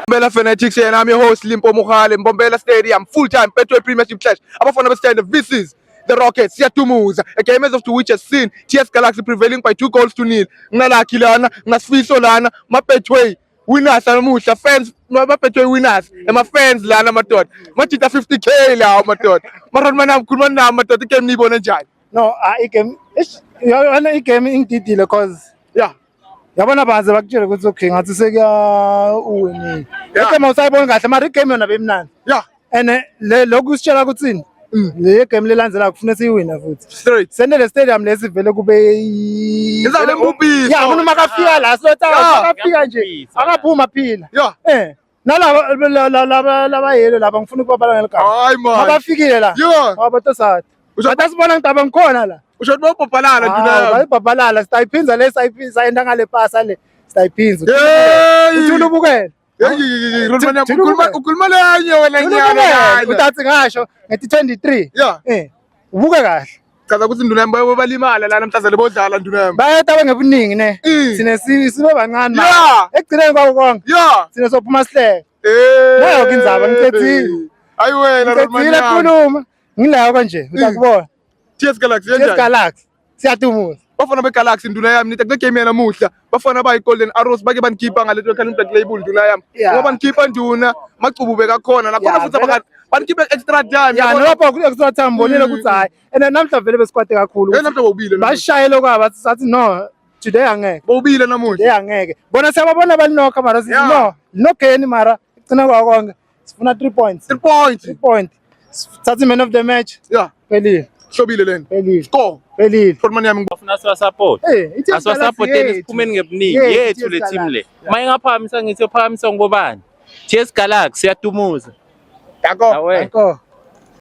Mbombela Fanatics yena I'm your host Limpo Mogale Mbombela Stadium full time Betway Premiership Clash abafana besithende versus the Rockets siyadumuza a game as of to which has seen TS Galaxy prevailing by 2 goals to 0. Nginalakhi lana, nginasifiso lana, ma Betway winners namuhla fans, ma Betway winners ema fans lana madoda, majita 50K lawo madoda. Mara mana ngikhuluma nami madoda, igame niyibona njani? No, ah, igame ish yabona igame ingididile cause yabona baze bakutshele ukuthi okay, ngathi sekuya uwinile. Igame awusayiboni kahle, mara igame yona bemnandi. And le lokhu sitshela ukuthini? Le game lelandelayo kufuneka siyiwina futhi. Straight. Sendele stadium lesi vele kube Izale mbubhiso. Ya, umuntu makafika la sotha makafika nje akaphuma phila. Nalaba laba laba yelo laba ngifuna ukubabala ngeligama. Hayi man. Abafikile la. Abatosatha. Bathi sibona ngidaba ngikhona la. Usho ukuthi bobhabhalala nduna yami. Bayibhabhalala, sitayiphinza le, sayiphinza sayenda ngale pasa le. Sitayiphinza. Hey! Uthula ubukele. Hey, Rodman, ukhuluma lenye wena nyana. Utathi ngasho ngethi 23. Ubuke kahle. Chaza ukuthi nduna yami bayobe balimala lana mhlazane bodlala nduna yami. Bayata ngebuningi ne. Sine sibe bancane mara. Ekugcineni kwako konke. Sine sophuma sihleke. Eh. Nayo ke indzaba ngicedzile. Ayi wena Rodman. Ngicedzile khuluma. Ngilayo kanje utakubona. TS Galaxy TS yenjani? Galaxy. Siyadumuza. Bafana beGalaxy nduna yami nithi kule game yanamuhla bafana bayi Golden Arrows bake banikhipha ngaleto Carling Black Label nduna yami. Ngoba banikhipha nduna macubu bekakhona nakhona futhi banikhipha extra time. Ya, nalapho ku extra time bonile ukuthi hayi. And namhla vele besikwate kakhulu. Eh, namhla bawubile. Bashayele kwaba sathi no, today angeke. Bawubile namuhla. Today angeke. Bona siyababona balinokha mara sithi no, linokheni mara igcina kwa konke. Sifuna 3 points. 3 points. 3 point. Thatha man of the match. Phelile. Hlobile lento. Phelile. Score. Phelile. Rodman yami. Bafuna siwasupport. Eh, i-TS Asiwasupporteni Galaxy siphumeni ngebuningi Yethu, yethu le TS team le. Galaxy. Uma ingaphakamisa ngithi yophakamisa ngobani? TS Galaxy siyadumuza. Danko. Awe. Danko.